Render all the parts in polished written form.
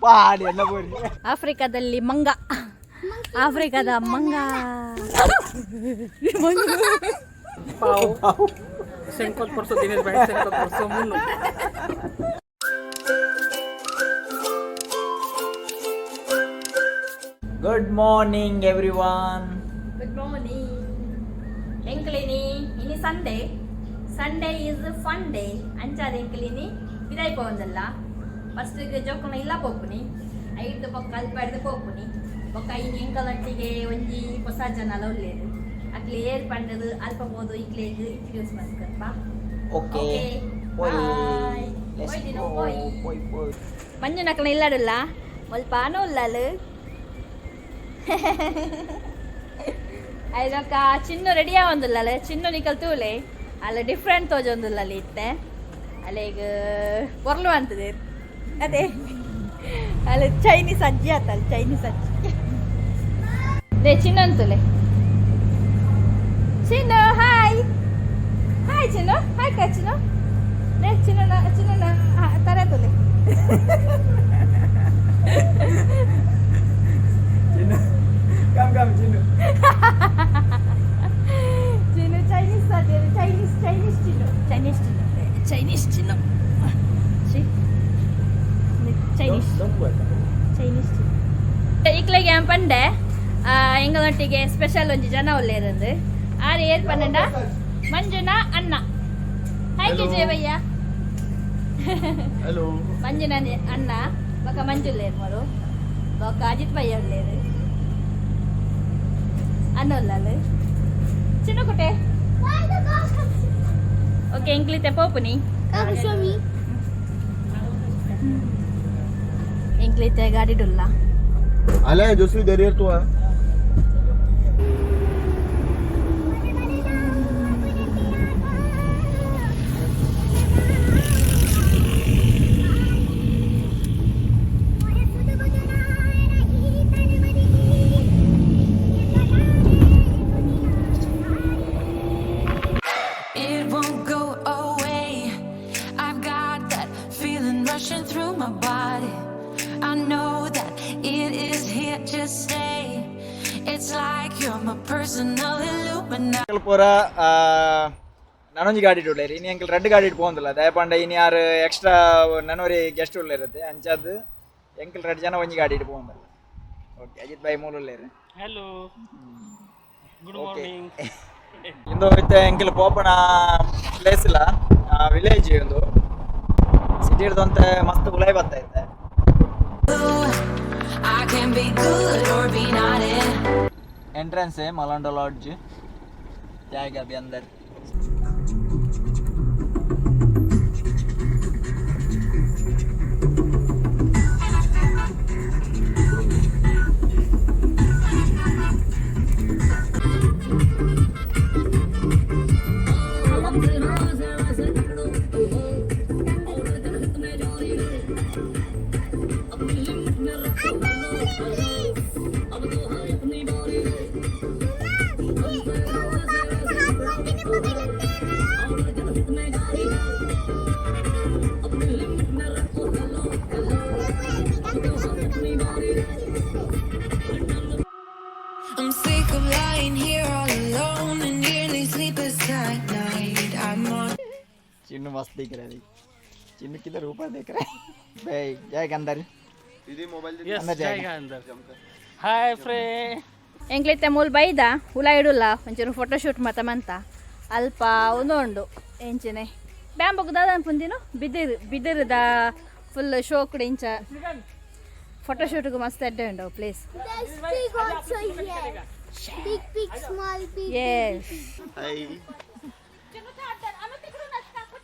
ಪಾಡಿ ಎಲ್ಲ ಬೋರಿ. ಆಫ್ರಿಕಾದಲ್ಲಿ ಮಂಗ, ಆಫ್ರಿಕಾದ ಮಂಗ. Pau. 50% Dinesh ভাই, 50% Munnu. Good morning everyone. Good morning. ಎಂಕ್ಲಿನಿ ಇನಿ Sunday. Sunday is fun day. ಅಂಚಾದ ಎಂಕ್ಲಿನಿ ಪಿದಾಯಿ ಪೋವಂದಲ್ಲ. ಫಸ್ಟ್ ಜೋಕುನ ಇಲ್ಲ ಪೋಪುನಿ, ಐದು ಬೊಕ್ಕ ಅಲ್ಪ ಹಿಡ್ದು ಪೋಪುನಿ. ಬೊಕ್ಕ ಇನಿ ಎಂಕಲೊಟ್ಟಿಗೆ ಒಂಜಿ ಹೊಸ ಜನ ಉಲ್ಲೇರು. ಅಕ್ಲೆ ಏರ್ ಪಂಡದು ಅಲ್ಪ ಪೋದು ಇಕ್ಲೆಗ್ ಇಂಟ್ರಡ್ಯೂಸ್ ಮಲ್ಕಪ್ಪ. ಓಕೆ. Okay. ಪೋಯ್. Bye. Let's ಪೋಯ್ ದಿನು, ಗೋ. ಪೋಯ್. ಪೋಯ್ ಪೋಯ್. ಮಂಜುನಕ್ಲ ಇಲ್ಲಡಲ್ಲ, ಮುಲ್ಪ ಉಲ್ಲಾಲು. ಐದೊಕ್ಕ ಚಿನ್ನು ರೆಡಿ ಆವೊಂದುಲ್ಲಲೆ. ಚಿನ್ನು ನಿಕಲ್ ತೂಲೆ, ಅಲ್ಲ ಡಿಫ್ರೆಂಟ್ ತೋಜೊಂದುಲ್ಲಲ್ಲಿ ಇತ್ತೆ. ಅಲ್ಲೇಗ್ ಪೊರ್ಲು ಅಂತದೆ ಅದೇ. ಅಲ್ಲಿ ಚೈನೀಸ್ ಅಜ್ಜಿ ಆತಲ್ಲ, ಚೈನೀಸ್ ಅಜ್ಜಿ. ಲೇ ಚಿನ್ನು ಅಂತಲೆ. ಚಿನ್ನು ಹಾಯ್. ಹಾಯ್ ಚಿನ್ನು, ಹಾಯ್ ಕಾ ಚಿನ್ನು. ಲೇ ಚಿನ್ನು, ಚಿನ್ನು ತರ ತುಲೆ. ಚಿನ್ನು, ಕಮ್ ಕಮ್ ಚಿನ್ನು. ಚಿನ್ನು ಚೈನೀಸ್ ಅದೇ. ಚೈನೀಸ್, ಚೈನೀಸ್ ಚಿನ್ನು, ಚೈನೀಸ್ ಚಿನ್ನು, ಚೈನೀಸ್ ಚಿನ್ನು. ಛೀ. ಚೈನೀಸ್, ಚೈನೀಸ್ ಚಿನ್ನು. ಇಕ್ಲೆಗೆ ಏನ್ ಪಂಡೆ, ಎಂಗಳೊಟ್ಟಿಗೆ ಸ್ಪೆಷಲ್ ಒಂಜಿ ಜನ ಉಲ್ಲೇರಂದು. ಆರ್ ಏರ್ ಪನ್ನಂಡ ಮಂಜುನಾ ಅಣ್ಣ. ಹಾಯ್ ಕಿಜೆ ಭಯ್ಯ. ಹಲೋ. ಮಂಜುನ ಅಣ್ಣ ಬೊಕ ಮಂಜು ಉಲ್ಲೇರು ಮರು. ಬೊಕ ಅಜಿತ್ ಭಯ್ಯ ಉಲ್ಲೇರು. ಅಣ್ಣ ಉಲ್ಲಲು ಚಿನ್ನ ಕುಟೆ. ಓಕೆ, ಎಂಕ್ಲಿತೆ ಪೋಪುನಿ. Come show me. ಎಂಕ್ಲಿತೆ ಗಾಡಿ ಡುಲ್ಲ. ಅಲೆ ಜೋಸ್ವಿ ದರಿಯರ್ ತು. It won't go away. I've got that feeling rushing through my body. I know that it is here to stay. It's like you're my personal Illuminati. ಪೂರ ನನೊಂಜಿ ಗಾಡಿ ಉಳ್ಳೇರಿ. ಇನಿ ಅಂಕಲ್ ರಡ್ಡ್ ಗಾಡಿ ಪೋಂದಿಲ್ಲ. ದಯಪಂಡ ಇನಿ ಯಾರು ಎಕ್ಸ್ಟ್ರಾ ನನೊರಿ ಗೆಸ್ಟ್ ಉಳ್ಳೇರತ್ತೆ. ಅಂಚಾದ್ ಎಂಕಲ್ ರಡ್ಡ್ ಜನ ಒಂಜಿ ಗಾಡಿ ಪೋಂದಿಲ್ಲ. ಓಕೆ, ಅಜಿತ್ ಭಾಯ್ ಮೂಲ ಉಳ್ಳೇರು. Hello, good Okay. Morning. ಇಂದು ಇತ್ತೆ ಎಂಕಲ್ ಪೋಪಣ ಪ್ಲೇಸ್ ಇಲ್ಲ ವಿಲೇಜ್. ಒಂದು ಸಿಟಿ ಹಿಡ್ದಂತೆ ಮಸ್ತ್ ಉಲಾಯ್ ಬರ್ತಾ ಇತ್ತೆ. I can be good or be naughty. Entrance है मलांडो लॉज, जाएगा अभी अंदर। I'm sick of lying here all alone and nearly sleepless at night. I'm on. Chinnu मस्त दिख रहा है। चिन्नू किधर ऊपर देख रहा है भाई। जाएगा अंदर। यस. अंदर जाएगा। जाएगा अंदर। Hi friend. ಎಂಕ್ಲಿತ್ತೆ ಮೂಲ್ ಬೈದ ಹುಲ ಇಡುಲ್ಲ. ಒಂಚೂರು ಫೋಟೋ ಶೂಟ್ ಮತ ಮಂತ. ಅಲ್ಪ ಒಂದು ಉಂಡು ಎಂಚಿನೆ ಬ್ಯಾಂಬುಕ್ ದಾದ ಅನ್ಪುಂದಿನು ಬಿದಿರು, ಬಿದಿರುದ ಫುಲ್ ಶೋಕ್ಡ್. ಇಂಚ ಫೋಟೋ ಶೂಟ್ಗೆ ಮಸ್ತ್ ಎಡ್ಡೆ ಉಂಡು place. There's pig also here. Big pig, small pig. S. Hi.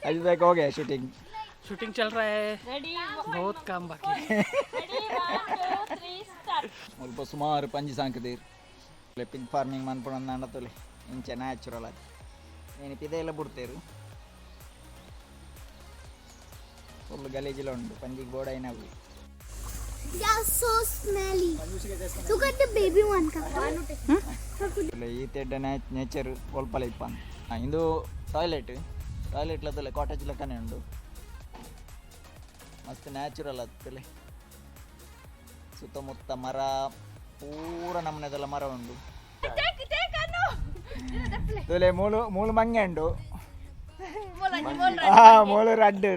Ajit भाई को हो गया शूटिंग? शूटिंग चल रहा है. बहुत काम बाकी है. ಮುಲ್ಪ ಸುಮಾರು ಪಂಜಿ ಸಾಂಕದೀರ್. ಪಿಗ್ ಫಾರ್ಮಿಂಗ್ ಮನ್ಪುಣ ತೋಲೆ, ಇಂಚ ನ್ಯಾಚುರಲ್ ಅದು. నేను ಪಿದೆಲ್ಲ ಬುಡ್ತೇರು. ಫುಲ್ ಗಲೀಜಿಲ ಉಂಡು. ಪಂಜಿಗೆ ಬೋರ್ಡ್ అయినవి. They are so smelly. Look at the baby one. Kaka. ಈ ತೆಡ್ಡ ನೇಚರ್ ಒಲ್ಪಲ ಇಪ್ಪಂದು. ಇಂದು ಟಾಯ್ಲೆಟ್. ಟಾಯ್ಲೆಟ್ ಲತ್ತಲೆ ಕಾಟೇಜ್ ಲೆಕ್ಕನೆ ಉಂಡು. ಮಸ್ತ್ ನ್ಯಾಚುರಲ್ ಅತ್ತಲೆ. ಸುತ್ತಮುತ್ತ ಮರ ಪೂರ ನಮ್ಮನೆದೆಲ್ಲ ಮರ ಉಂಡು. ತುಲೆ ಮೂಲು ಮೂಲು ಮಂಗೆ ಉಂಡು. ಹಾ, ಮೂಲು ರಡ್ಡು.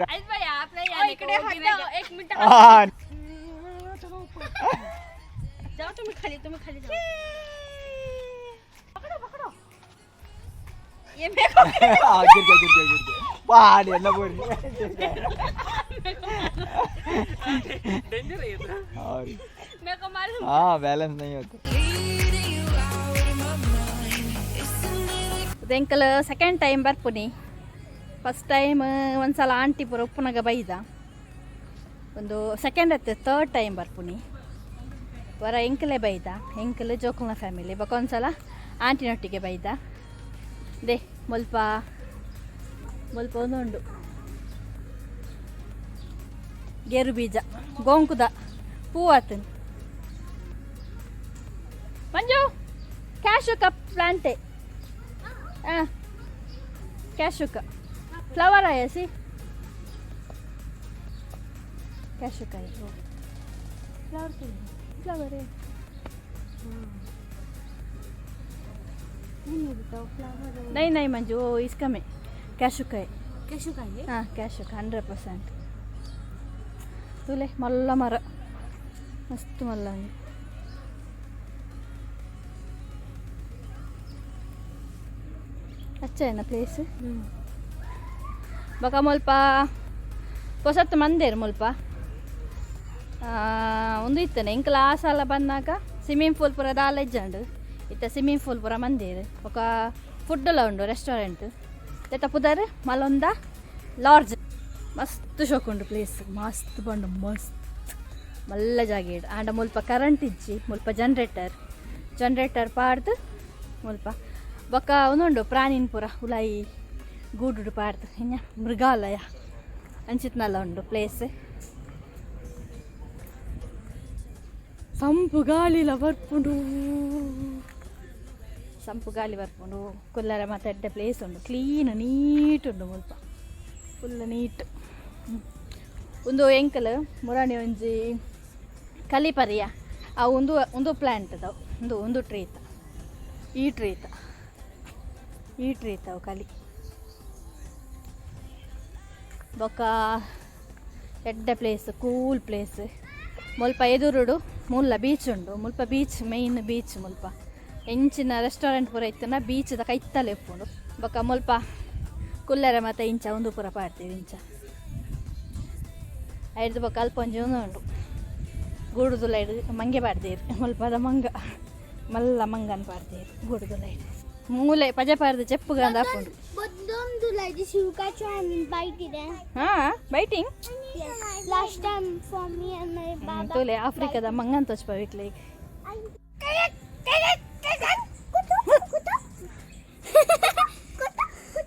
एक मिनट. ಹಾ. जाओ, तुम्ही खाली, तुम्ही खाली जाओ. पकड़ो, पकड़ो. ये मेरे को. ಆ, गिर गया, गिर गया, गिर गया. ವಾಡಿ ಎಲ್ಲ ಬೋರಿ. डेंजर है ये तो. और मेरे को मालूम. हाँ, बैलेंस नहीं होता. Leading you out of my mind. Isn't it ಎಂಕಲ್ second time ಬರ್ಪುನಿ. First time ಒಂದ್ಸಲ ಆಂಟಿ ಪೂರ ಉಪ್ಪುನಗ ಬೈದ. ಒಂದು ಸೆಕೆಂಡ್ ಅತ್ತೆ, ಥರ್ಡ್ ಟೈಮ್ ಬರ್ಪುನಿ. ವರ ಎಂಕಲೇ ಬೈದ, ಎಂಕಲ್ ಜೋಕುಲ್ನ ಫ್ಯಾಮಿಲಿ. ಬೊಕ ಒಂದ್ಸಲ ಆಂಟಿನೊಟ್ಟಿಗೆ ಬೈದ. They ಮುಲ್ಪ ಮುಲ್ಪ ಒಂದು ಉಂಡು ಗೇರು ಬೀಜ ಗೋಂಕುದ ಹೂವು ಆತನ್. ಮಂಜು, ಕ್ಯಾಶು ಕಪ್ ಪ್ಲಾಂಟೆ. ಹಾಂ, ಕ್ಯಾಶುಕ ಫ್ಲವರ್ ಆಯ. ಸಿ, ಕ್ಯಾಶುಕ ಫ್ಲವರ್, ಫ್ಲವರ್. नहीं नहीं मंजू, वो इसका में कैशू का है. कैशू का है. ಹಾಂ, ಕ್ಯಾಶು 100%. ತೂಲೆ, ಮಲ್ಲ ಮರ, ಮಸ್ತ್ ಮಲ್ಲ ಉಂಡು. ಅಚ್ಚ ಏನ ಪ್ಲೇಸ್. ಬೊಕ ಮುಲ್ಪ ಪೊಸತ್ತು ಮಂದೇರು ಮುಲ್ಪ. ಉಂದು ಇತ್ತನೆ ಎಂಕಲ ಆ ಸಲ ಬಂದಾಗ ಸ್ವಿಮ್ಮಿಂಗ್ ಪೂಲ್ ಪೂರ ದಾಲ ಇಜ್ಜಂಡು. ಇತ್ತ ಸ್ವಿಮ್ಮಿಂಗ್ ಪೂಲ್ ಪೂರ ಮಂದೇರು. ಬೊಕ ಫುಡ್ಡುಲ ಉಂಡು, ರೆಸ್ಟೋರೆಂಟ್. ದೆತ್ತ ಪುದರ್ ಮಲೊಂದ ಲಾಡ್ಜ್. ಮಸ್ತ್ ಶೋಕುಂಡು ಪ್ಲೇಸ್, ಮಸ್ತ್ ಬಂಡು, ಮಸ್ತ್ ಮಲ್ಲ ಜಾಗ. ಆಂಡ ಮುಲ್ಪ ಕರೆಂಟ್ ಇಜ್ಜಿ. ಮುಲ್ಪ ಜನ್ರೇಟರ್, ಜನ್ರೇಟರ್ ಪಾಡ್ದು ಮುಲ್ಪ. ಬೊಕ್ಕ ಉಂದುಂಡು ಪ್ರಾಣಿನ್ ಪೂರ ಉಲಾಯಿ ಗೂಡುಡು ಪಾಡ್ದು ಇನ್ನ ಮೃಗಾಲಯ ಅಂಚಿತ್ನಲ್ಲ ಉಂಡು ಪ್ಲೇಸ್. ಸಂಪು ಗಾಳಿಲ ಬರ್ಪುಂಡು, ಸಂಪು ಗಾಳಿ ಬರ್ಪುಂಡು. ಕುಲ್ಲರ ಮತ್ತೆ ಎಡ್ಡೆ ಪ್ಲೇಸ್ ಉಂಡು. ಕ್ಲೀನ್ ನೀಟ್ ಉಂಡು ಮುಲ್ಪ, ಫುಲ್ ನೀಟ್. ಒಂದು ಎಂಕಲ್ ಮುರಾಣಿ ಒಂಜಿ ಕಲಿಪರಿಯ ಆ ಒಂದು ಒಂದು ಪ್ಲಾಂಟ್ ಅದಾವು. ಒಂದು ಒಂದು ಟ್ರೀ ಇತ್ತ, ಈ ಟ್ರೀ ಇತ್ತ, ಈ ಟ್ರೀ ಇತ್ತವು ಕಲಿ. ಬೊಕ್ಕ ಎಡ್ಡೆ ಪ್ಲೇಸ್, ಕೂಲ್ ಪ್ಲೇಸ್. ಮುಲ್ಪ ಎದುರುಡು ಮುಲ್ಲ ಬೀಚ್ ಉಂಡು. ಮುಲ್ಪ ಬೀಚ್, ಮೇಯ್ನ್ ಬೀಚ್. ಮುಲ್ಪ ಎಂಚಿನ ರೆಸ್ಟೋರೆಂಟ್ ಪೂರ ಇತ್ತುನ ಬೀಚ್ದ ಕೈತಲೆ ಉಪ್ಪುಂಡು. ಬೊಕ್ಕ ಮುಲ್ಪ ಕುಲ್ಲರೆ ಮತ್ತೆ ಇಂಚ ಒಂದು ಪೂರ ಪಾಡ್ತೀವಿ ಇಂಚ. ಐಡ್ದು ಬೊಕ್ಕ ಅಲ್ಪ ಒಂಜಿ ಒಂದು ಉಂಡು ಗೂಡುದುಲ ಇಡು ಮಂಗೆ ಪಾಡ್ತೀರಿ. ಮುಲ್ಪದ ಮಂಗ, ಮಲ್ಲ ಮಂಗನ್ ಪಾಡ್ತೀರಿ ಗೂಡುದುಲ ಇಡು. ಮೂಲೆ ಪಜೆ ಪಾಡ್ದು ಚೆಪ್ಪುಗಂದ ಹಾಪುಂಡು. But don't do like this. You catch one and bite it. Eh? Ha, biting. Yes. Last time for me and my baba. ತೋಲೆ, ಆಫ್ರಿಕಾದ ಮಂಗನ್ ತೋಚ್ಪವಿಕ್ಲೆ ಈಗ.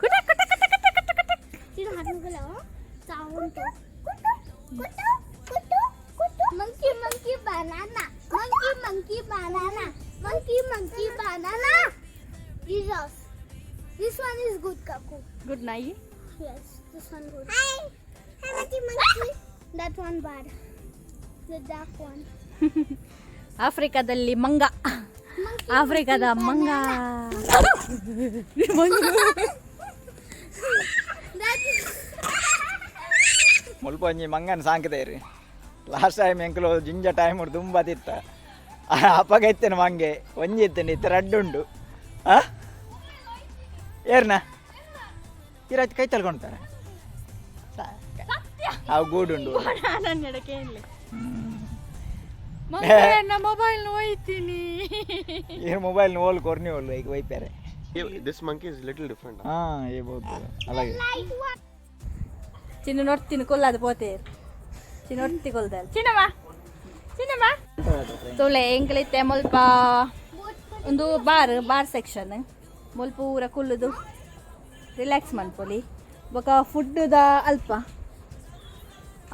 ಕುಟ ಕುಟ ಕುಟ ಕುಟ ಕುಟ ಕುಟ. चिन्ह हाथ में लाओ. साउंड तो कुटु कुटु कुटु कुटु. Monkey, monkey banana, monkey, monkey banana, monkey, monkey banana. Jesus, this one is good, Kaku. Good ನಾಯಿ. Yes, this one good. Hi, hi, monkey, monkey. That one bad, the dark one. ಆಫ್ರಿಕಾದಲ್ಲಿ ಮಂಗ. Monkey. ಆಫ್ರಿಕಾದ ಮಂಗ. That is ಮುಲ್ಪ ಒಂಜಿ ಮಂಗನ್ ಸಾಂಕುದೇರು. Last time ಎಂಕುಲು ಜಿಂಜ time ದುಂಬ ತಿತ್ತ. ಅಪ್ಪಗ ಇತ್ತೇನೆ ಮಂಗೆ ಒಂಜಿ ಇತ್ತೇನೆ, ಇತ್ತ ರಡ್ಡು ಉಂಡು. ಆ ಏರ್ನ ಇರಾಜ್ ಕೈ ತಳ್ಕೊಳ್ತಾರೆ. ಅವು ಗೂಡುಂಡು. ನನ್ನ ಮೊಬೈಲ್ ಒಯ್ತೀನಿ. ಈ ಮೊಬೈಲ್ ಓಲ್ ಕೊರ್ನಿ ಓಲ್ ಈಗ ಒಯ್ಪಾರೆ. This monkey is little different. ಹಾಂ, ಏ ಬಹುದು ಅಲಾಗೆ. Light one. ಚಿನ್ನ ನೋಡ್ತೀನಿ ಕೊಲ್ಲಾದ ಪೋತೆ. ಚಿನ್ನ ನೋಡ್ತಿ ಕೊಲ್ದಾಲ್. ಚಿನ್ನಮ್ಮ, ಚಿನ್ನಮ್ಮ, ತೋಲೆ ಎಂಕಲಿತ್ತೆ ಮುಲ್ಪ ಒಂದು ಬಾರ್, ಬಾರ್ ಸೆಕ್ಷನ್. ಮುಲ್ಪ ಪೂರ ಕುಲ್ಲುದು ರಿಲ್ಯಾಕ್ಸ್ ಮನ್ಪೊಲಿ. ಬೊಕ ಫುಡ್ಡುದ ಅಲ್ಪ,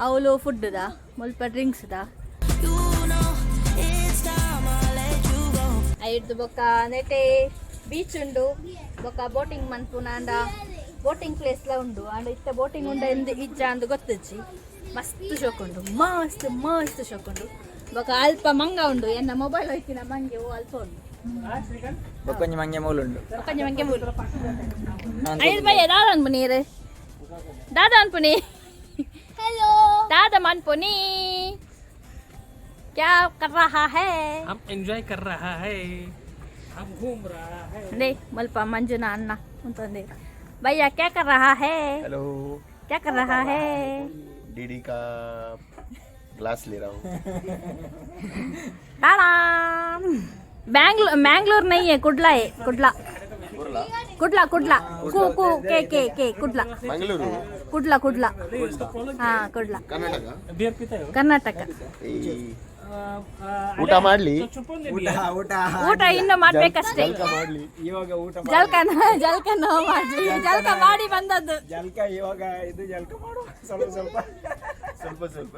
ಅವಳು ಫುಡ್ಡುದ ಮುಲ್ಪ, ಡ್ರಿಂಕ್ಸ್ದ. You know it's time I let you go. ಐಡ್ದು ಬೊಕ್ಕ ನೆಟೆ ಬೀಚ್ ಉಂಡು. ಬೊಕ್ಕ ಬೋಟಿಂಗ್ ಮನ್ಪುನಾಂಡ ಬೋಟಿಂಗ್ ಪ್ಲೇಸ್ಲ ಉಂಡು ಆಂಡ ಇತ್ತೆ ಬೋಟಿಂಗ್ ಉಂಡ ಎಂದು ಇಜ್ಜ ಅಂದ್ ಗೊತ್ತಿಜ್ಜಿ. ಮಸ್ತ್ ಶೋಕ್ ಉಂಡು, ಮಸ್ತ್ ಮಸ್ತ್ ಶೋಕ್ ಉಂಡು. ಬೊಕ ಅಲ್ಪ ಮಂಗ ಉಂಡು, ಎನ್ನ ಮೊಬೈಲ್ ಹೋಯ್ತಿನ ಮಂಗೆ ಓ ಅಲ್ಪ ಉಂಡು. ಬೊಕ್ಕೊಂಜಿ ಮಂಗೆ ಮೂಲುಂಡು. ಬೊಕೊಂಜಿ ಮಂಗೆ ಮೂಲು. ಐದು ಬಯ್ಯ ದಾದ ಅನ್ಪು ನೀರು, ದಾದ ಅನ್ಪುನಿ. हेलो. दादा मनपुनी क्या कर रहा है? हम एंजॉय कर रहा है, हम घूम रहा है. दे मलपा मंजुना अन्ना उन्तंदे. भैया क्या कर रहा है? हेलो. क्या कर रहा है? डीडी का ग्लास ले रहा हूँ. टाटा. बैंगलोर मैंगलोर नहीं है, कुडला है, कुडला. कुडला कुडला, कु कु के के के कुडला. ಮಂಗಳೂರು. कुडला कुडला, हाँ कुडला. ಕರ್ನಾಟಕ. बियर पीते हो? कर्नाटक. ಈ ಊಟ ಮಾಡ್ಲಿ. ಊಟ ಊಟ. ಊಟ ಇನ್ನು ಮಾಡ್ಬೇಕಷ್ಟೇ. ಜಳಕ ಮಾಡ್ಲಿ. ಇವಾಗ ಊಟ. ಜಲ್ಕನ ಜಲ್ಕನ ಮಾಡ್ಲಿ, ಜಲ್ಕ ಮಾಡಿ ಬಂದದ್ದು. ಜಲ್ಕ ಇವಾಗ ಇದು ಜಲ್ಕ ಮಾಡುವ ಸ್ವಲ್ಪ ಸ್ವಲ್ಪ. ಸ್ವಲ್ಪ ಸ್ವಲ್ಪ.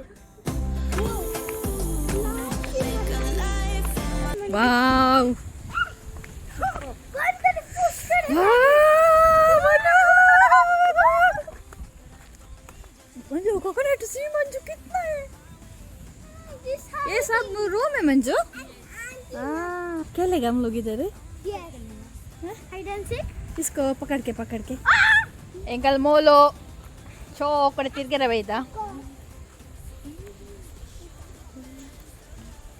ವಾವ್. मंजू, कोकोनट सी मंजू, कितना है ये सब? रूम है मंजू. हाँ, खेलेगा हम लोग इधर. Yes. Hide and seek. इसको पकड़ के पकड़ के. ಎಂಕಲ್ ಮೋಲು ಚೋಕಡೆ ತಿರ್ಗೆರ ಬೈದ.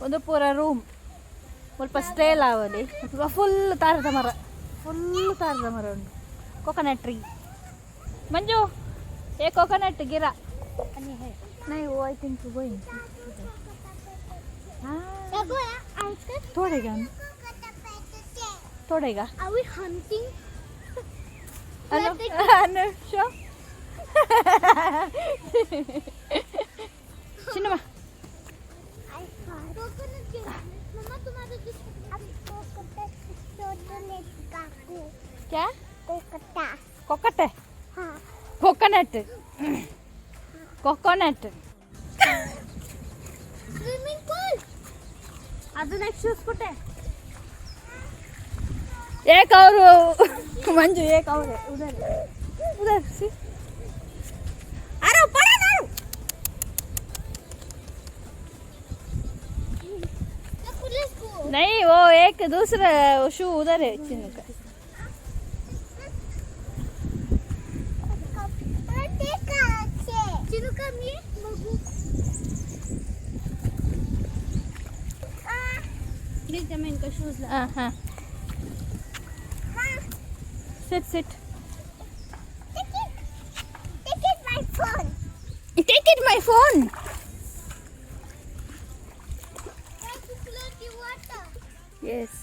ಒಂದು ಪೂರ ರೂಮ್ ಮುಲ್ಪ ಸ್ಟೇಲ್ ಆವಲಿ. ಫುಲ್ ತಾರದ ಮರ, ಫುಲ್ ತಾರದ ಮರ ಉಂಟು. ಕೋಕೋನಟ್ ಟ್ರೀ ಮಂಜು, ಏ ಕೋಕೋನಟ್ ಗಿರ नहीं, वो I think going. देखो आजकल. तोड़ेगा, तोड़ेगा. Are we hunting? Ano? Ano? Show? Sino ba? I coconut. मम्मा, तुम्हारे कोकोनट काकू. क्या? कोकटा. कोकट है. हाँ. Coconut, coconut. Swimming pool. अजून एक शूज कुठे? एक और मंजू, एक और है उधर, उधर सी. अरे पड़ा ना. पुलिस को. नहीं, वो एक दूसरा शू उधर है चिन्नू का. चिनू का मी बघू. मैं इनका शूज. हाँ हाँ, sit sit. Take it. Take it, my phone. Take it, my phone. Try to float the water. Yes.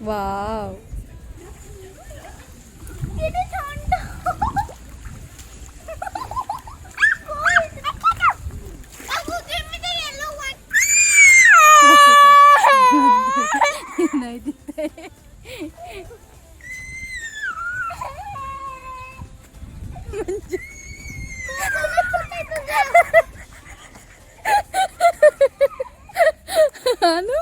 Wow. It is on the cold. Kaku, give me the yellow one. नहीं दिखते. Coconut potato. Ano?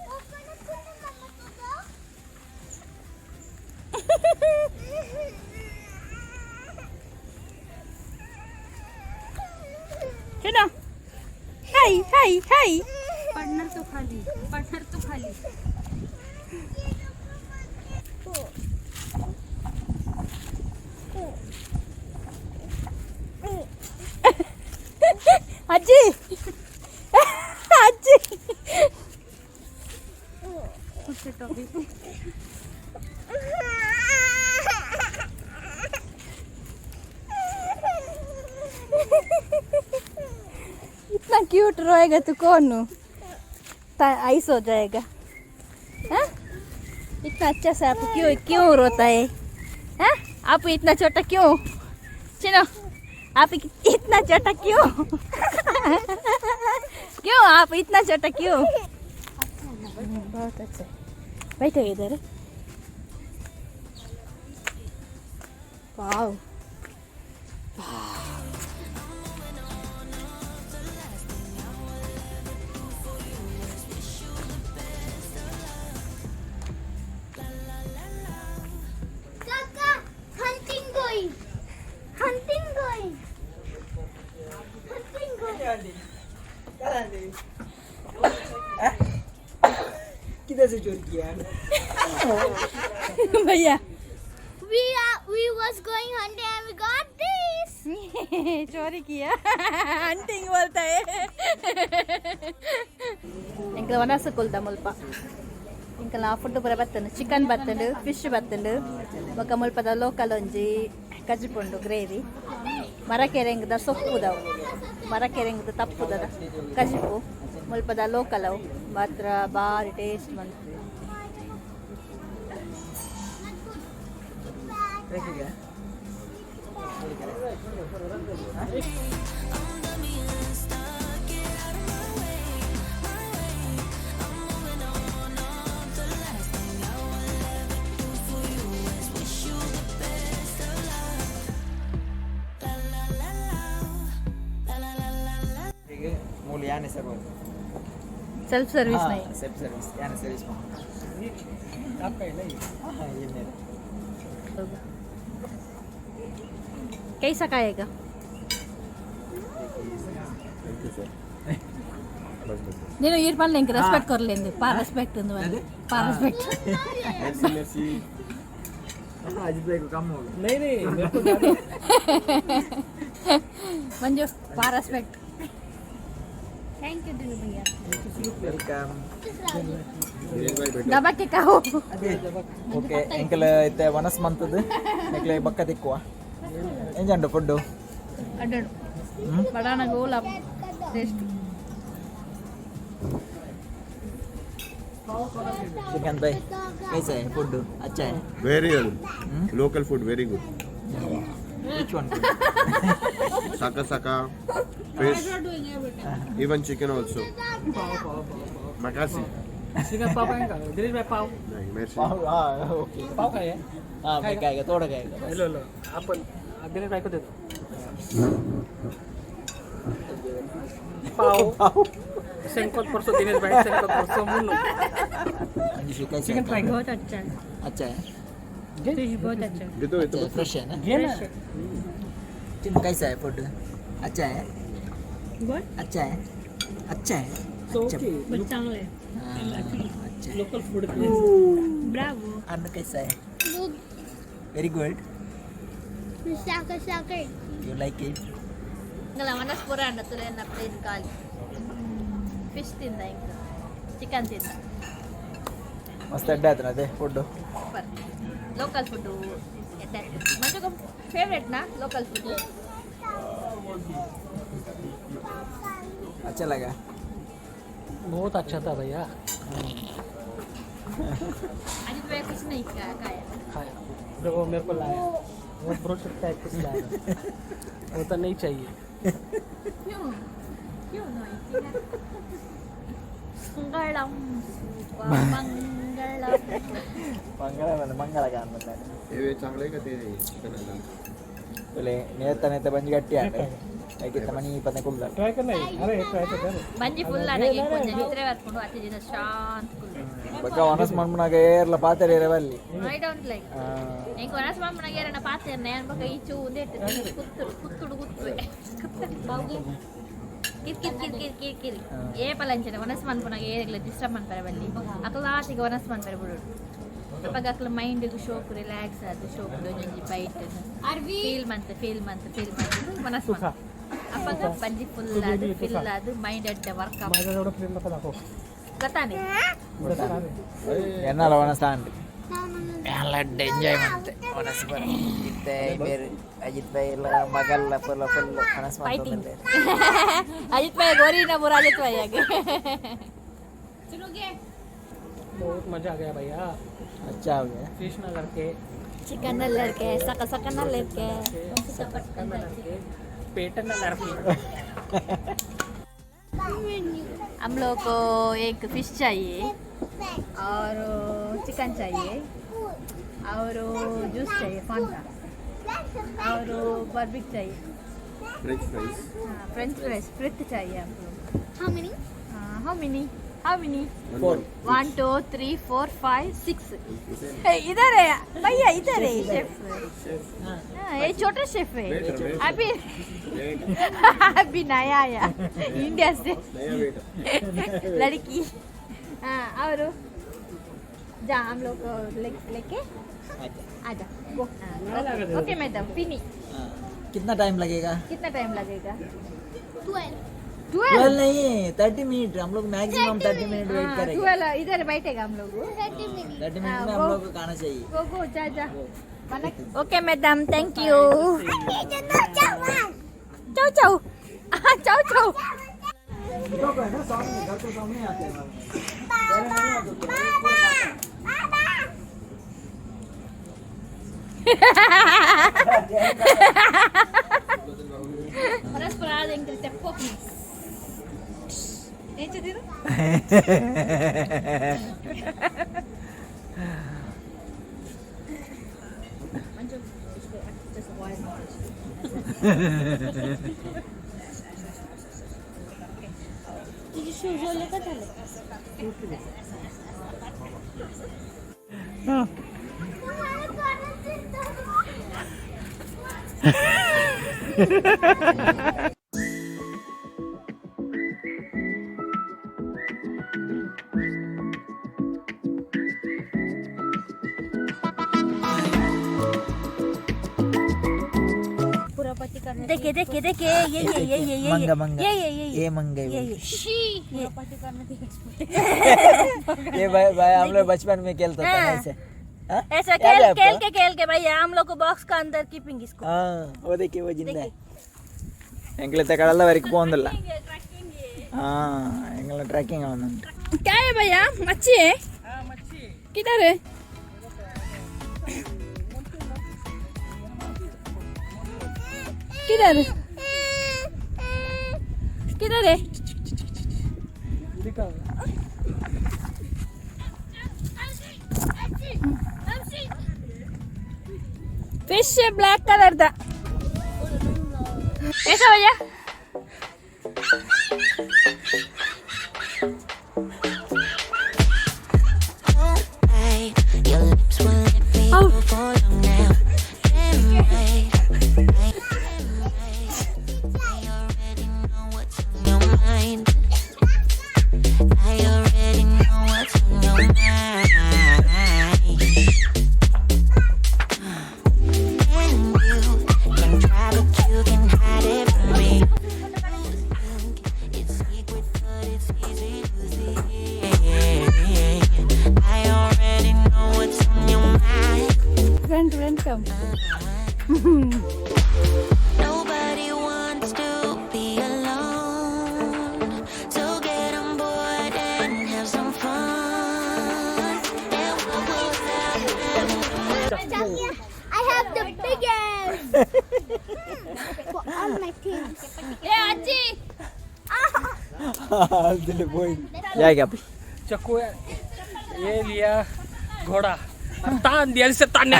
Coconut कुठे मम्मा तुझं? चलो, हाय हाय हाय. पडणार तो खाली, पडणार तो खाली. ಅಜ್ಜಿ ಅಜ್ಜಿ. इतना क्यूट रोएगा तो कौन आइस हो जाएगा? हाँ? इतना अच्छा से आप क्यों क्यों रोता है? हाँ? आप इतना छोटा क्यों? सुनो, आप इतना छोटा क्यों? क्यों आप इतना छोटा क्यों? बहुत अच्छा, बैठो इधर. वाओ. किधर से चोरी किया? भैया। We was going hunting and we got this. चोरी किया, हंटिंग बोलता है. ಎಂಕಲ ವನಸ ಕೊಲ್ದ ಮುಲ್ಪ ಎಂಕಲ ಫುಡ್ ಪೂರ ಬತ್ತಂಡು, ಚಿಕನ್ ಬತ್ತಂಡು, ಫಿಶ್ ಬತ್ತಂಡು, ಬೊಕ ಮುಲ್ಪದ ಲೋಕಲ್ ಒಂಜಿ ಕಜಿಪುಂಡು ಗ್ರೇವಿ, ಮರಕೆರೆಂಗ್ದ ಸೊಪ್ಪುದವು, ಮರಕೆರೆಂಗ್ದ ತಪ್ಪುದ ಕಜಿಪು, ಮುಲ್ಪದ ಲೋಕಲ್ ಅವು ಮಾತ್ರ ಬಾರಿ ಟೇಸ್ಟ್ ಮಂತ್. ಈಗ ಮೂಲ ಯಾನೆ ಸರ್ವ್. ಸೆಲ್ಫ್ ಸರ್ವಿಸ್ ನೈ. ಸೆಲ್ಫ್ ಸರ್ವಿಸ್, ಯಾನೆ ಸರ್ವಿಸ್. आपका है नहीं? हाँ, ये मेरा. कैसा खाएगा? Thank you sir. बस बस. నేను ఈ పనులు ఇంక రెస్పెక్ట్ కొరలేదు పా, రెస్పెక్ట్ ఉంది వాళ్ళు పా రెస్పెక్ట్. Mercy mercy. अजित भाई को कम हो गया. नहीं नहीं, मेरे को ज्यादा. మంజు పా రెస్పెక్ట్. Thank you Dinu భయ్యా. Welcome. Dinesh भाई, बैठो. ದಬಕ್ಕೆ ಕಾವು. ಓಕೆ, ಎಂಕಲ್ ಇತ್ತೆ ವನಸ್ ಮಂತದ್ದು ಎಂಕ್ಲೆ ಬಕ್ಕ ತಿಕ್ಕುವ. ಎಂಜಂಡು ಫುಡ್ಡು? ಅಡ್ಡಡು ಬಡಾನ ಗೋಲ ಟೇಸ್ಟ್. श्रीकांत भाई, कैसा है फूड? अच्छा है? Very good. Local food very good. Which one? Saka saka, fish, even chicken also. Makasi. Shrikant पाव खाएगा? दिनेश भाई, पाव? नहीं, मेर्सी. हाँ, ओके. पाव खाए? हाँ, मैं खाएगा, थोड़ा खाएगा बस. लो लो, अपन दिनेश भाई को दे दो पाव. संकल्प परसों दिनेश भाई, संकल्प परसों मुन्नू. मंजूश्री, कैसा चिकन है? फ्राई. बहुत अच्छा है. अच्छा है? फिश बहुत अच्छा है. दे दो ये तो. अच्छा है, फ्रेश है ना? ये ना. चिन्नू, कैसा है फूड? अच्छा है? बहुत. अच्छा है, अच्छा है. So अच्छा. okay. बहुत चांगले. हाँ, अच्छा है. Local food place. Bravo. Anu, कैसा है? Good. Very good. Saka saka. You like it? ಇಂಗಲ ಮನಸ್ ಪೂರ ಅಂಡ ತುಲೆನ್ನ ಪ್ಲೇಟ್ ಖಾಲಿ. ಫಿಶ್ ತಿಂದ, ಇಂಕ ಚಿಕನ್ ತಿಂದ. ಮಸ್ತ್ ಅಡ್ಡ ಆಯ್ತು ಅದೇ ಫುಡ್ಡು. Super local food. ಮಂಜುಗ ಫೇವ್ರೆಟ್ ನಾ ಲೋಕಲ್ ಫುಡ್? अच्छा लगा? बहुत अच्छा था भैया. अजित भैया कुछ नहीं खाया खाया. खाया, जो वो मेरे को लाया वो ब्रोशर टाइप कुछ लाया, वो तो नहीं चाहिए. क्यों क्यों नहीं? ಮಂಗಳಂ ಮಂಗಳಂ. ಮಂಗಳ ಮಂಗಳ ಕಾಣ್ಬಂದ. हे चांगलं आहे का ते चिकन? ಒಳ್ಳೆ ನೇತ ನೇತ ಬಂಜಿ ಗಟ್ಟಿ ಆಂಡ್ ಐಕಿತ್ತ ಮಣಿ ಪದ ಕುಲ್ಲ. ट्राई करना है. अरे, ट्राई तो कर. ಬಂಜಿ ಫುಲ್ ಆನಾಗ ಕೊಂಚ ನಿದ್ರೆ ಬರ್ಕೊಂಡು ಅತಿ ದಿನ ಶಾಂತ ಕುಲ್ಲು. ಬೊಕ್ಕ ವನಸ್ ಮನ್ಪುನಾಗ ಏರ್ಲ ಪಾತೆರ ಬಲ್ಲಿ. I don't like. ಎಂಕ್ ವನಸ್ ಮನ್ಪುನಾಗ ಏರನ ಪಾತೆರ್ನೆ ಅನ್ಬಕ ಈ ಚೂ ಉಂದೆ ಕುತ್ತುಡು ಕುತ್ತುಡು ಕುತ್ತುವೆ ಕಿರ್ ಕಿರ್ ಕಿರ್ ಕಿರ್ ಕಿರ್ ಕಿರ್. ಏ ಪಲಂಚನೆ ವನಸ್ ಮನ್ಪುನಾಗ ಏರೆಗ್ಲ ಡಿಸ್ಟರ್ಬ್ ಮನ್ಪರೆ ಬಲ್ಲಿ. ಅಕಲಾತಿಗೆ ವನಸ್ ಮನ್ಪರೆ ಬಿಡೋಡು. ಅಪಗ ಅಕ್ಲ ಮೈಂಡ್ ಶೋಕ್ ರಿಲ್ಯಾಕ್ಸ್ ಅದು ಶೋಕ್ ಒಂಜೊಂಜಿ ಬೈಟ್ ಫೀಲ್ ಮಂತ್ ಫೀಲ್ ಮಂತ್ ಫೀಲ್ ಮಂತ್ ಮನಸ್. ಅಪಗ ಬಂಜಿ ಫುಲ್ ಅದು ಫಿಲ್ ಅದು ಮೈಂಡ್ ಅಡ್ಡ ವರ್ಕ್. माझा एवढं प्रेम नका दाखव. ಗೊತ್ತಾನೆ. ಎನ್ನಲ ವನಸ್ ಆಂಡ್ ಅಡ್ಡ ಎಂಜಾಯ್ ಮಂತೆ ವನಸ್ ಬರ. ಇತ್ತೆ ಬೇರೆ ಅಜಿತ್ ಭಾಯ್ ಎಲ್ಲ ಮಗಲ್ಲ ಫುಲ್ ಫುಲ್ ವನಸ್. ಫೈಟಿಂಗ್. ಅಜಿತ್ ಭಾಯ್ ಗೋರಿನ ಪೂರ ಅಜಿತ್ ಭಾಯ್ ಆಗಿ. बहुत मजा आ गया भैया. अच्छा हो गया. फिश ना लड़के. ಚಿಕನ್ लड़के सका सका न लड़के. पेट ना लड़के. हम लोग को एक फिश चाहिए और चिकन चाहिए और जूस चाहिए फांटा और बर्बिक चाहिए. French fries. हाँ, फ्रेंच फ्राइज फ्रिट चाहिए हम लोग. How many? How many, how many? Four. One, two, three, four, five, six. इधर है भैया, इधर है शेफ. हाँ, ये छोटा शेफ है. अभी अभी नया आया इंडिया से. नया वेटर. लड़की. हाँ, और जा, हम लोग लेके आजा। गो। ओके मैडम, फिनी। कितना टाइम लगेगा? कितना टाइम लगेगा? 12। 12। 12 नहीं, 30 मिनट। हम लोग मैक्सिमम 30 मिनट वेट करेंगे। 12 इधर बैठेगा हम लोग। 30 मिनट। 30 मिनट में हम लोग को खाना चाहिए। गो गो, जा जा। Okay madam, thank you. चाव चाव चाव चाव। सामने घर को सामने आते हैं। बाबा, बाबा। ಪರಸ್ಪರ ಎಂಕಲ್ ತೆಪ್ಪೋಪಿ ಎಂಚದಿರು. तुझे शिवजवले का झालं? तुम्हाला कोणाचं देखिए देखिए देखिए, ये ये ये ये ये। मंगा मंगा। ये ये ये। ये मंगा। ये ये। ये भाई भाई, हम लोग बचपन में खेलता था ना ऐसे, हाँ? ऐसा याद है खेल आपको? खेल के खेल के भैया, हम लोग को बॉक्स का अंदर कीपिंग इसको। हाँ, वो देखिए, वो जिंदा है। ಎಂಗ್ಲ ಕಡಲ ವರೆಗೆ ಪೋಂದಿಲ್ಲ. ಹಾಂ, ಎಂಗ್ಲ ಟ್ರೆಕ್ಕಿಂಗ್ ಅವನುಂಟು. क्या है भैया? मच्छी है? किधर है? किधर किधर है? फिश ब्लैक कलर था ऐसा भैया। Your lips will let me go for long now. Damn right. I already know what's on your mind. I already know what's on your mind. And you can try, but you can hide it from me. It's secret, but it's easy to see. I already know what's on your mind. Front front come. Nobody wants to be alone. So get on board and have some fun. And what will happen? I have the biggest for all my things. ए अज्जी। പോയി जाएगा अभी। चक्कू है, ये लिया घोड़ा और तान दिया जिसे ताने।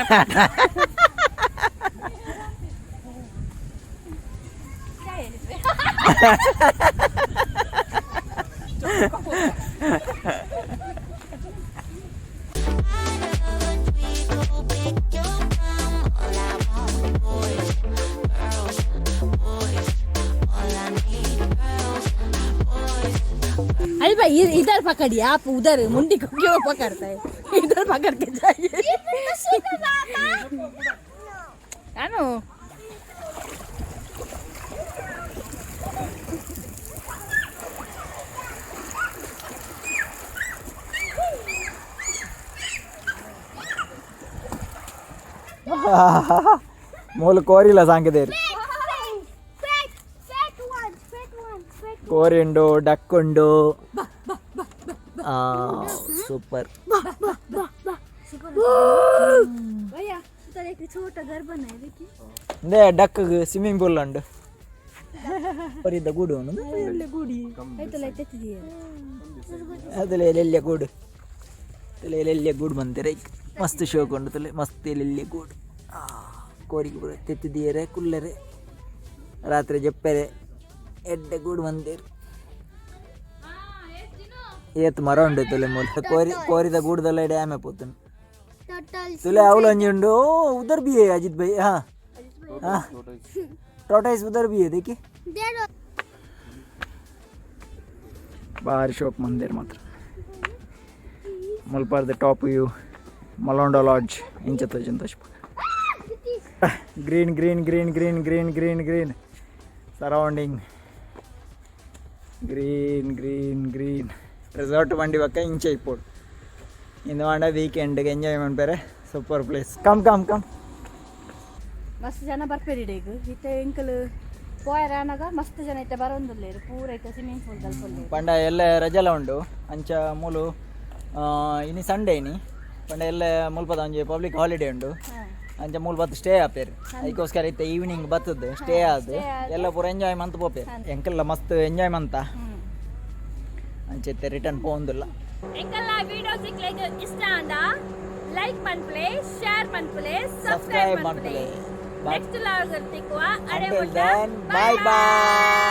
We go pick your thumb. All I want, boys, girls, boys. All I need, girls, boys. अरे भाई, इधर पकड़िए आप। उधर मुंडी को क्यों पकड़ता है? इधर पकड़ के जाइए। आनो। ಮೂಲು ಕೋರಿಲ್ಲ ಸಾಂಕಿದೇರು. Fat, fat one, fat one, fat. ಕೋರಿ ಉಂಡು, ಡಕ್ ಉಂಡು, ಸೂಪರ್. भैया, उधर एक छोटा घर बना है, देखिए। ಇಂದೇ ಡಕ್ ಸ್ವಿಮ್ಮಿಂಗ್ ಪೂಲ್ ಉಂಡು. ಕೋರಿದ ಗೂಡು ಉಂಡು, ಎಲ್ಲಿ ಗೂಡಿ? ಅದಲ್ಲ, ಎಲ್ಲೆಲ್ಲ ಗೂಡು ತಲೆ, ಎಲ್ಲೆಲ್ಲ ಗೂಡು ಬಂತಾರೆ. ಮಸ್ತ್ ಶೋಕ್ ಉಂಡು ತಲೆ, ಮಸ್ತ್ ಎಲ್ಲೆಲ್ಲ ಗೂಡು. ಕೋರಿಗೆ ಪೂರ ತೆತ್ತಿದಿಯರೆ, ಕುಲ್ಲರೆ, ರಾತ್ರಿ ಜಪ್ಪೆರೆ, ಎಡ್ಡೆ ಗೂಡು ಬಂದೇರು. ಏತ್ ಮರ ಉಂಡು ತುಲೆ ಮೂಲ. ಕೋರಿ ಕೋರಿದ ಗೂಡುದಲ್ಲ ಡ್ಯಾಮೆ ಪೋತುನು. Turtles. ತುಲೆ ಅವಳು ಒಂಜಿ ಉಂಡು. ओ उधर भी है अजित भाई। हाँ हाँ, टॉर्टोइज उधर भी है, देखिए। There are ಬಾರಿ ಶೋಕ್ ಮಂದಿರ ಮಾತ್ರ. ಮುಲ್ಪರ್ದ ಟಾಪ್ ವ್ಯೂ, ಮಲೋಂಡೋ ಲಾಡ್ಜ್ ಇಂಚ ತೋಜುಂಡು ತೋಜಿಪ. Green, green, green, green, green, green, green surrounding, green, green, green. Resort ಬಂಡಿ ಬಕ್ಕ ಇಂಚ ಇಪ್ಪೊಡು. ಇಂದು ಆಂಡ ವೀಕೆಂಡ್ ಎಂಜಾಯ್ ಮನ್ಪೆರೆ super place. Come, come, come. ಮಸ್ತ್ ಜನ ಬರ್ಪೇರಿ ಇಡೆಗ್. ಇತ್ತೆ ಎಂಕಲ್ ಪೋಯರ ಆನಗ ಮಸ್ತ್ ಜನ ಇತ್ತೆ ಬರೋಂದುಲ್ಲೇರು. ಪೂರ ಇತ್ತೆ ಸ್ವಿಮ್ಮಿಂಗ್ ಪೂಲ್ ದಲ್ಪ. ಪಂಡ ಎಲ್ಲ ರಜೆಲ ಉಂಡು. ಅಂಚ ಮೂಲು ಇನಿ ಸಂಡೇ ಇನಿ. ಪಂಡ ಎಲ್ಲ ಮುಲ್ಪದ ಒಂಜಿ ಪಬ್ಲಿಕ್ ಹಾಲಿಡೇ ಉಂಡು. ಅಂಚ ಮೂಲು ಬತ್ತು ಸ್ಟೇ ಆಪೇರು. ಅದಕ್ಕೋಸ್ಕರ ಇತ್ತೆ ಈವ್ನಿಂಗ್ ಬತ್ತದ್ದು ಸ್ಟೇ ಆದ್ ಎಲ್ಲ ಪೂರ ಎಂಜಾಯ್ ಮಂತ್ ಪೋಪೇರು. ಎಂಕಲ್ಲ ಮಸ್ತ್ ಎಂಜಾಯ್ ಮಂತ. ಅಂಚ ಇತ್ತೆ ರಿಟರ್ನ್ ಪೋಂದಿಲ್ಲ. ಎಂಕಲ್ನ ವಿಡಿಯೋಸ್ ನಿಕ್ಲೆಗ್ ಇಷ್ಟ ಆಂಡ ಲೈಕ್ ಮನ್ಪುಲೆ, ಶೇರ್ ಮನ್ಪುಲೆ, ಸಬ್ಸ್ಕ್ರೈಬ್ ಸಬ್ಸ್ಕ್ರೈಬ್ ಮನ್ಪುಲೆ. ಮನ್ಪುಲೆ. ನೆಕ್ಸ್ಟ್ ಲಾಗ್ ತಿಕ್ಕುವ ಅಡೆ. Until then, bye bye.